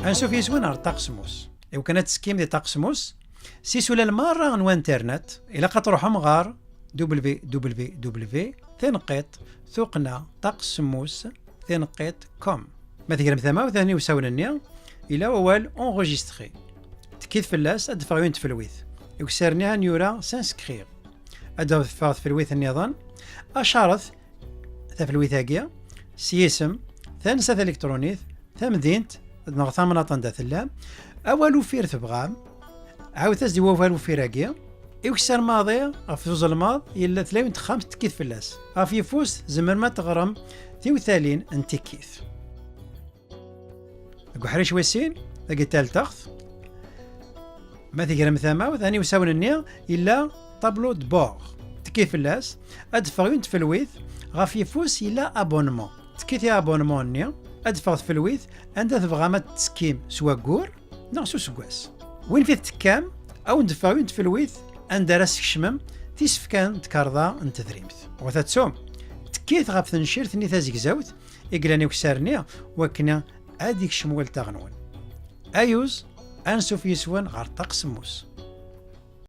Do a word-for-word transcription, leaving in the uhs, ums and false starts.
Ansuf yis-wen ɣer ṭṭaq semmus. Iwakken ad tettekkim di ṭṭaq semmus, s isulal merra n winternet, ilaq ad truḥem ɣer www taneqqiṭ tuqqna ṭṭaq semmus taneqqiṭ com. Ma tegrem tamawt, aniwsawen-nni, ila wawal enregistrer. Tekkit fell-as, ad d-teffeɣ yiwet n tfelwit. Iwsar-nni ad yura s'inscrire. Ad d-teffeɣ tfelwit nniḍen. Acaret tafelwit-agi s yisem, tansa taliktṛunit, tamdint neɣ tamnaḍt anda tellam, awal uffir tebɣam, ɛawdet-as-d i wawal uffir-agi. Iwsar maḍi ɣef uzelmaḍ yella tlawi n texxamt tekkit fell-as. Ɣef yeffus tzemrem ad teɣrem tiwtalin n tikkit. Deg uḥric wis sin, dagi taltext, ma tegrem tamawt, aniwsawen-nni yella tableau de bord. Tekkit fell-as, ad d-teffeɣ yiwet n tfelwit, ɣef yeffus yella abonnement. Tekkit i abonnement-nni, ad d-teffeɣ tfelwit anda tebɣam ad tettekkim s waggur neɣ s useggas. Win fi tettekkam, ad wen-d-teffeɣ yiwet n tfelwit anda ara skecmem tisefka n tkarḍa n tedrimt. Ɣur tattum, tekkit ɣef tencirt-nni tazegzawt i yellan i uksar-nni, wakken ad ikcem waltaɣ-nwen. Ayuz, ansuf yis-wen ɣer ṭṭaq semmus.